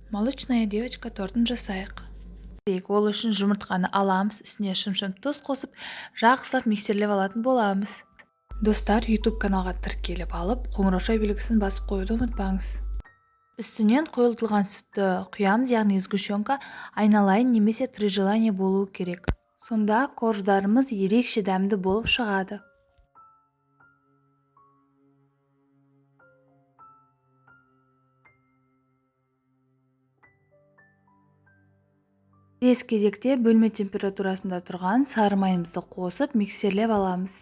Молочная девочка тортын жасайық. Ол үшін жұмыртқаны аламыз, үстіне шымшым тұз қосып, жақсылап миксерлеп алатын боламыз. Достар, YouTube каналға тіркеліп алып, қоңырауша белгісін басып қоюды ұмытпаңыз. Үстінен қойылтылған сүтті құямыз, яғни сгущенка айналайын немесе три желания болуы керек. Сонда корждарымыз ерекше дәмді болып шығады. Келесі кезекте бөлме температурасында тұрған сары майымызды қосып миксерлеп аламыз.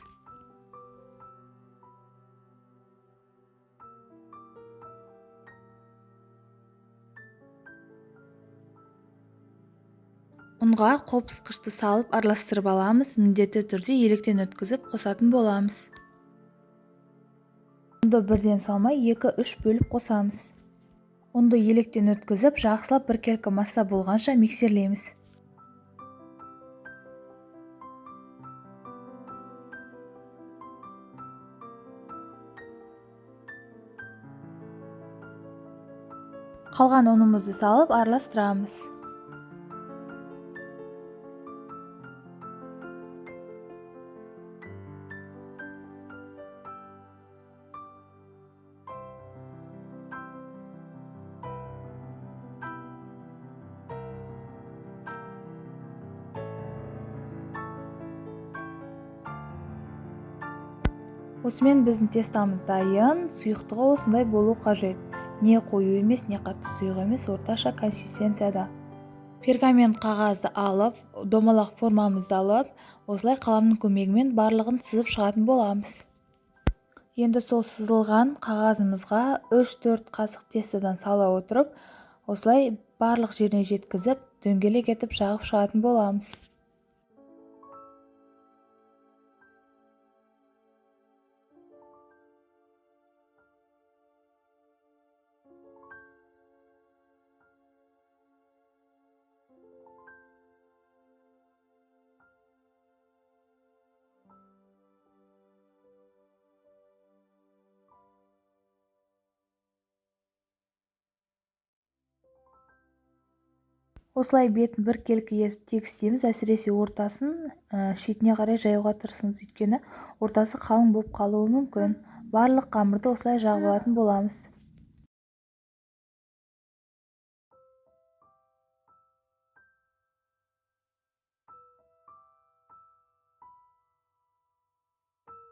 Ұнға қопсытқышты салып араластырып аламыз, міндетті түрде електен өткізіп қосатын боламыз. Ұнды бірден салмай 2-3 бөліп қосамыз. Ұнды електен өткізіп, жақсылап біркелкі масса болғанша миксерлейміз. Қалған ұнымызды салып араластырамыз. Осымен біздің тестамыз дайын, сұйықтығы осындай болу қажет. Не қою емес, не қатты сұйық емес, орташа консистенцияда. Пергамент қағазды алып, домалақ формамызды алып, осылай қаламның көмегімен барлығын сызып шығатын боламыз. Енді сол сызылған қағазымызға 3-4 қасық тестадан сала отырып, осылай барлық жеріне жеткізіп, дөңгелек етіп жағып шығатын боламыз. Осылай бетін біркелкі етіп тегістейміз, әсіресе ортасын шетіне қарай жаюға тырысыңыз, өйткені ортасы қалың болып қалуы мүмкін. Барлық қамырды осылай жағып алатын боламыз.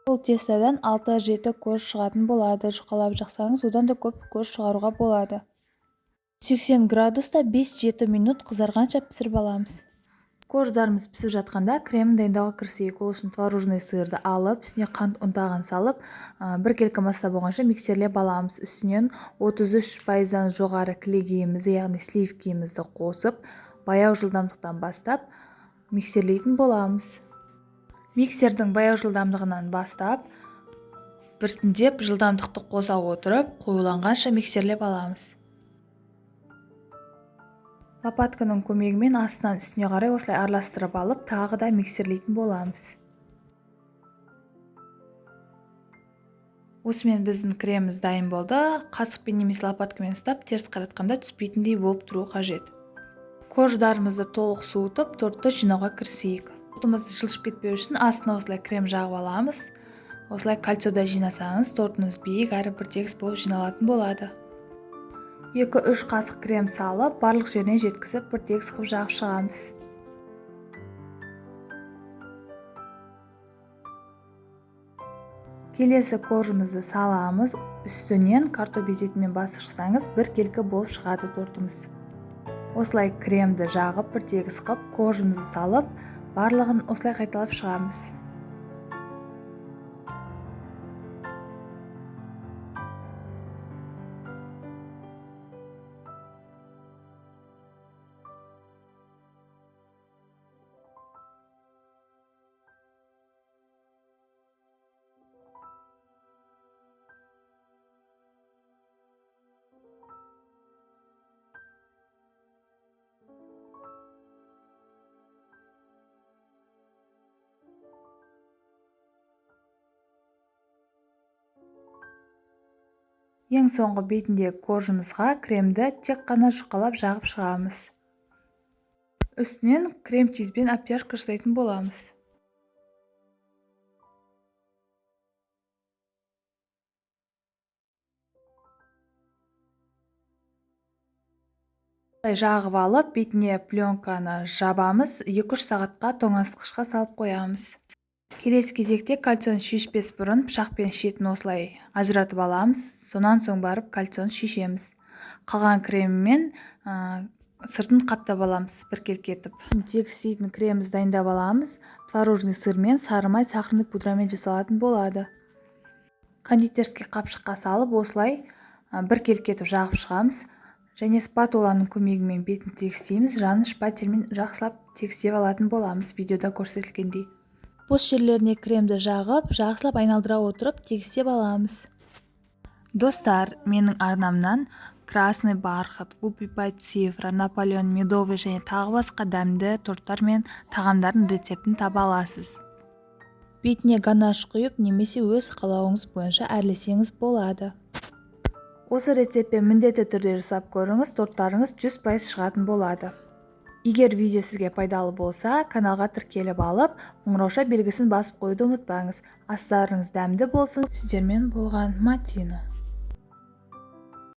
Бұл тестадан 6-7 корж шығатын болады. Жұқалап жақсаңыз, одан да көп корж шығаруға болады. 80 градуста 5-7 минут қызарғанша пісіріп аламыз. Корждарымыз пісіп жатқанда кремін дайындауға кірісейік. Ол үшін творожный сырды алып, үстіне қант ұнтағын салып, біркелкі масса болғанша миксерлеп аламыз. Үстінен 33%-дан жоғары кілегейімізді, яғни сливкимізді қосып, баяу жылдамдықтан бастап миксерлейтін боламыз. Миксердің баяу жылдамдығынан бастап, біртіндеп жылдамдықты қоса отырып, қоюланғанша миксерлеп аламыз. Лопатканың көмегімен астынан үстіне қарай осылай араластырып алып, тағы да миксерлейтін боламыз. Осымен біздің креміміз дайын болды. Қасықпен немесе лопаткамен ұстап, теріс қаратқанда түспейтіндей болып тұруы қажет. Корждарымызды толық суытып, тортты жинауға кірісейік. Тортымыз жылжып кетпеу үшін астына осылай крем жағып аламыз. Осылай кольцода жинасаңыз, тортыңыз биік әрі біртегіс болып жиналатын болады. 2-3 қасық крем салып, барлық жеріне жеткізіп, бір тегіс қып жағып шығамыз. Келесі коржымызды саламыз. Үстінен картоп безетімен басып шықсаңыз, біркелкі болып шығады тортымыз. Осылай кремді жағып, бір тегіс қып, коржымызды салып, барлығын осылай қайталап шығамыз. Ең соңғы бетіндегі коржымызға кремді тек қана жұқалап жағып шығамыз. Үстінен крем-чизбен обтяжка жасайтын боламыз. Жағып алып, бетіне пленканы жабамыз, 2-3 сағатқа тоңазытқышқа салып қоямыз. Келесі кезекте кольцоны шешпес бұрын пышақпен шетін осылай ажыратып аламыз, сонан соң барып кольцоны шешеміз. Қалған креммен сыртын қаптап аламыз біркелкі етіп. Тегістейтін кремімізді дайындап аламыз. Творожный сырмен, сары май, сахарный пудрамен жасалатын болады. Кондитерский қапшыққа салып осылай біркелкі етіп жағып шығамыз. Және спатуланың көмегімен бетін тегістейміз, жанын шпательмен жақсылап тегістеп алатын боламыз, видеода көрсетілгендей. Бос жерлеріне кремді жағып, жақсылап айналдыра отырып тегістеп аламыз. Достар, менің арнамнан красный бархат, вупи цифра, Наполеон медовый және тағы басқа дәмді торттар мен тағамдардың рецептін таба аласыз. Бетіне ганаш құйып немесе өз қалауыңыз бойынша әрлесеңіз болады. Осы рецептпен міндетті түрде жасап көріңіз, торттарыңыз 100% шығатын болады. Егер видео сізге пайдалы болса, каналға тіркеліп алып, қоңырауша белгісін басып қоюды ұмытпаңыз. Астарыңыз дәмді болсын. Сіздермен болған Мадина.